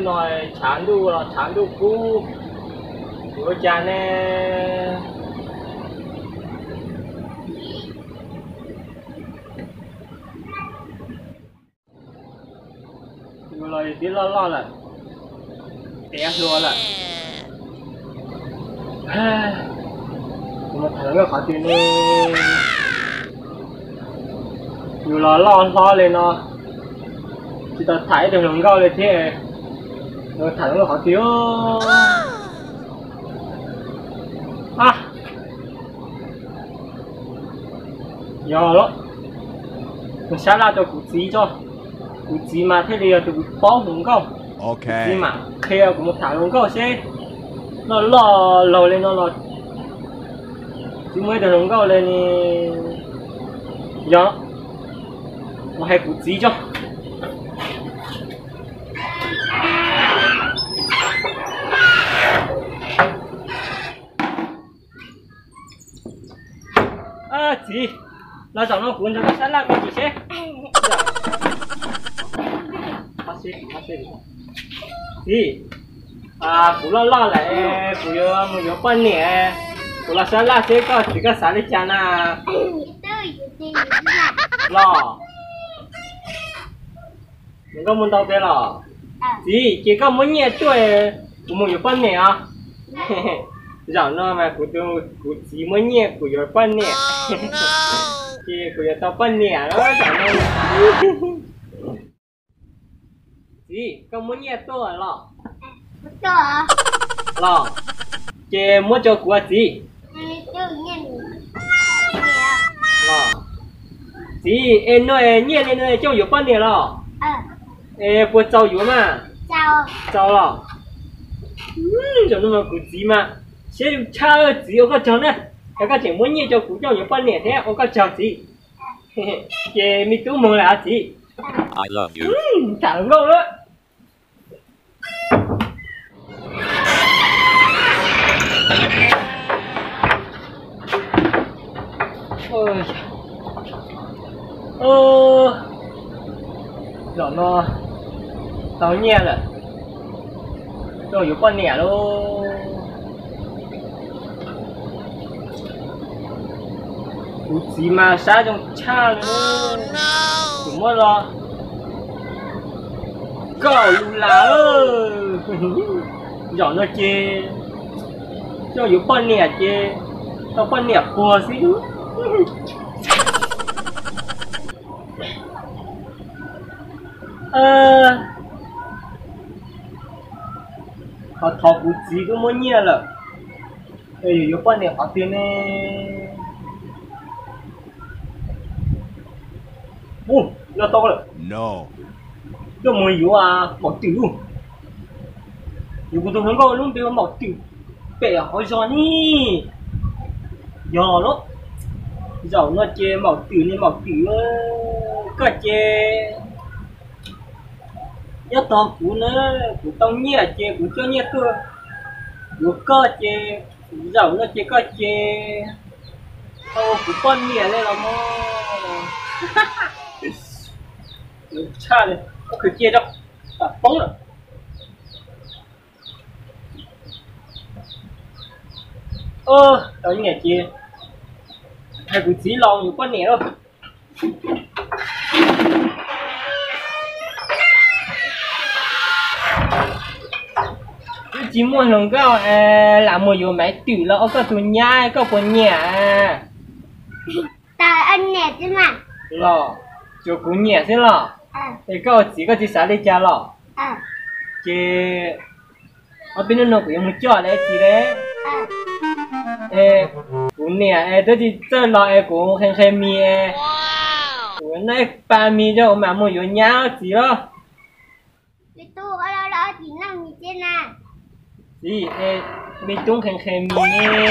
No tshav ntuj los tshav ntuj kub, yuav ua cas ne? Yus los yus twb loj loj lawm, tiav hluas lawm. Kuv mus tham hluas nkauj qhov twg ne? Yus los loj hlob li no, tsis tau tham ib tug hluas nkauj li thiab, tham hluas nkauj qhov twg? Yog lawm, mus sab laj rau kuv txiv tso. Kuv txiv mas thiaj li yog tus paub hluas nkauj. Kuv txiv mam qhia kuv mus tham hluas nkauj seb. Loj loj laus li no los tsis muaj ib tug hluas nkauj li ne. Yog, mus hais kuv txiv tso. Txiv, los zaum no kuv nrog koj sab laj me ntsis seb. Txiv, kuv loj loj lawm, kuv yuav mus yuav poj niam, kuv los sab laj seb koj txiv koj xav li cas na. Los, koj mus ntau peb los. Txiv, ces koj muab nyiaj tuaj, kuv mus yuav poj niam os. Zaum no mas kuv, kuv txiv muab nyiaj kuv yuav poj niam, ces kuv yuav tau poj niam lawm zaum no. Txiv, koj muab nyiaj tuaj los? Los, ces muab rau kuv txiv. Txiv, es no nyiaj li no coj yuav poj niam los? Es puas txaus yuav mas? Txaus los? Zaum no kuv txiv mas siab zoo tshaj, txiv ua koj tsaug na, es koj tseem muab nyiaj rau kuv coj yuav poj niam thiab, ua koj tsaug txiv. Ces me tub mus lawm os txiv. Tham hluas nkauj na. Zaum no tau nyiaj lawm, coj yuav poj niam lauj. Kuv txiv mas siab zoo tshaj li, kuv muab los kaum lus las. Zaum no ces coj yuav poj niam ces tau poj niam puag xwb. Ho thov kuv txiv twb muab nyiaj lawm, yus yuav poj niam qhov twg ne? Ub, nco tau lawm, coj mus yuav maum twm lauj. Yuav kuv tus hluas nkauj lub npe ua maum twm pem hauv zos ne. Yog lawm, zaum no ces maum twm ne, maum twm, koj ces nyob tos kuv na, kuv tau nyiaj ces kuv coj nyiaj tuaj yuav koj ces zaum no ces koj ces tau kuv poj niam li los mas. Tshaj li, koj khwv cia rau, tam poob lawm. Tau nyiaj ces hais kuv txiv los yuav poj niam lauj. Twb tsis muaj hluas nkauj es lam mus yuav maiv twm los ua koj tus nyab, koj puas nyiam? Los, tsuas kuv nyiam xwb los? Es koj ua txiv koj tsis xav li cas los? Ces ob peb hnub no kuv yuav mus coj lawv txiv lawm. Es kuv niam es twb tsis txawj los es kuv nqhis nqhis mis es kuv noj ib pas mis rau kuv mam mus yuav nyab txiv los. Txiv, me tub nqhis nqhis mis ne.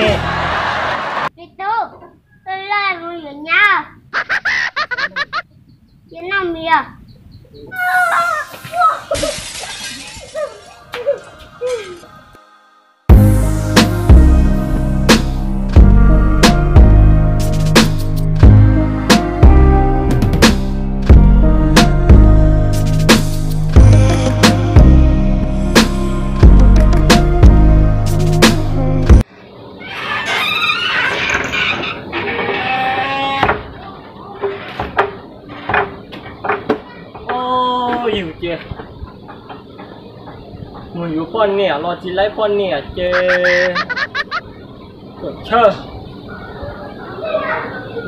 Poj niam los tsis laib poj niam ces tuam chawj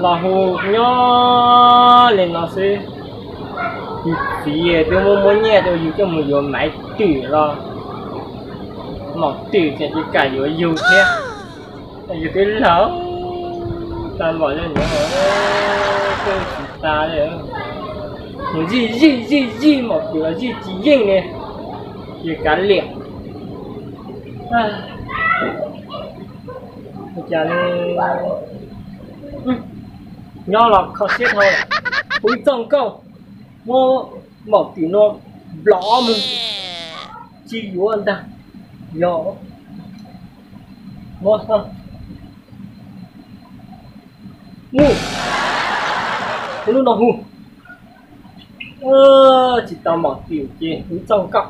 los hu nyob li no xwb. Yus txiv twb muab muab nyiaj rau yus coj mus yuav maiv twm los maum twm tseem tsis kam yuav yus thiab. Yus twb laus tag npaum li no, tsis tas li. Mus zij zij zij zij maum twm los zij tsis yeej li, ces kav liam. Cas nyob los kho siab dhau, hu ib txoj nkauj, muab maum twm no nplov mus, tsis yuav ntag, yog muab hu lub no hu, tsis tau maum twm ces hu ib txoj nkauj.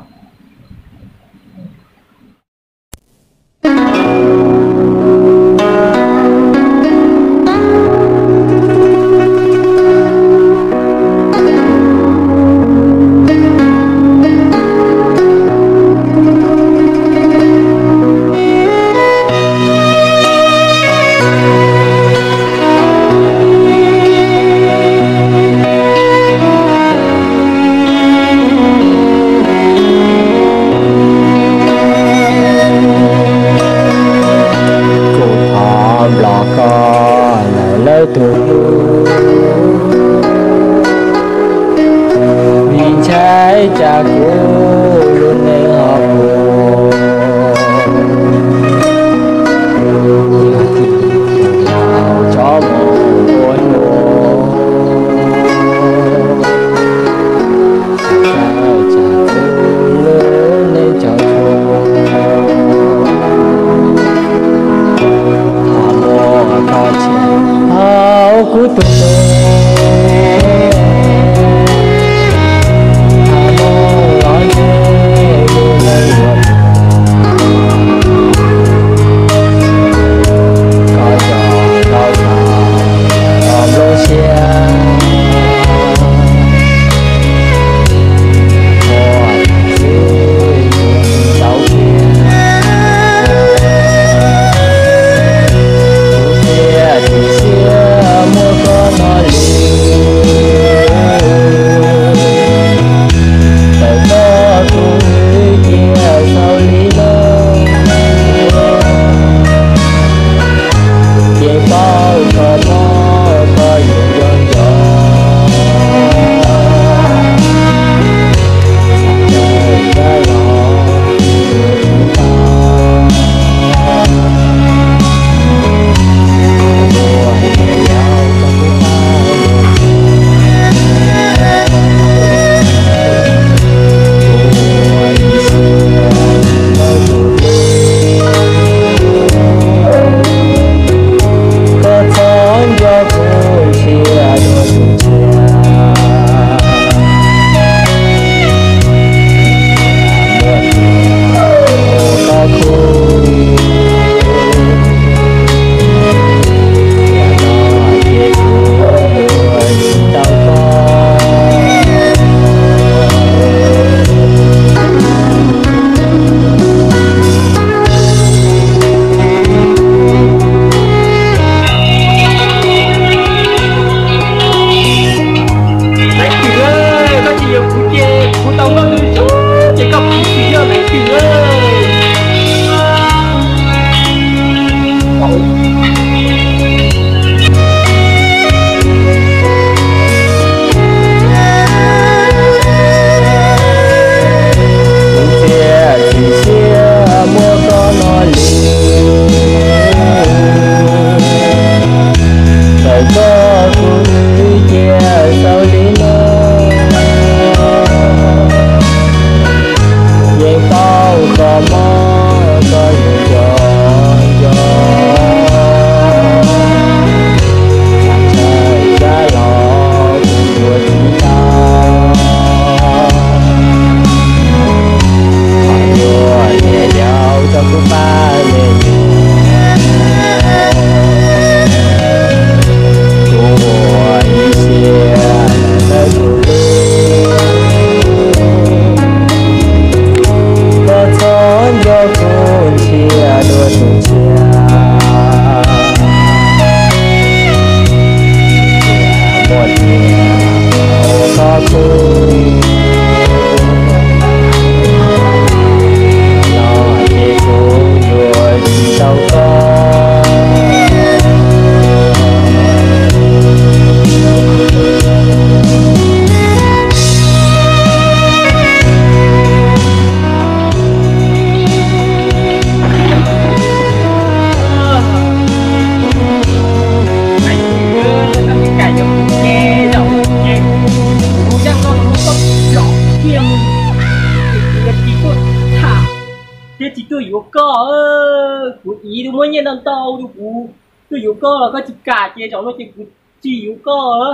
Kuv iv, tus muab nyiaj ntau ntau rau kuv, tuaj yuav koj los koj tsis kam, ces zaum no ces kuv tsis yuav koj,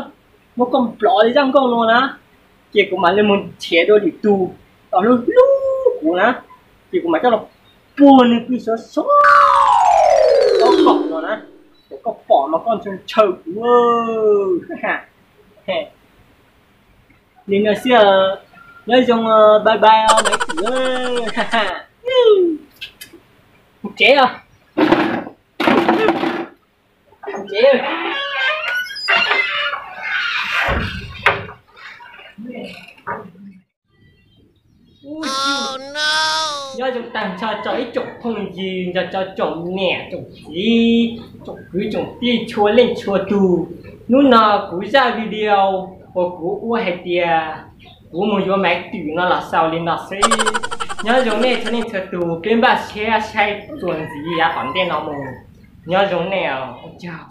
muab koj nplov li zaj nkauj no na. Ces kuv mam li mus nrhiav dua lwm tus uas hlub hlub kuv na, ces kuv mam coj los puag nws pw sov sov koj no na, kom koj pom mas koj ntshaw ntshaw kuv. Li no xwb, nyob zoo, bye bye os, Maiv Twm. Tsev os, tsev. Nyob zoo tag nrho rau ib tsoom phooj ywg, nrog rau tsoom niam tsoom txiv, tsoom kwv tsoom tij txhua leej txhua tus. Hnub no kuv zaj video uas kuv ua hais tias kuv mus yuav Maiv Twm no los xaus li no xwb. Nyob zoo nej txhua leej txhua tus, peb npaj siab saib txuas ntxiv yav tom ntej no mus. Nyob zoo nej os, ua tsaug.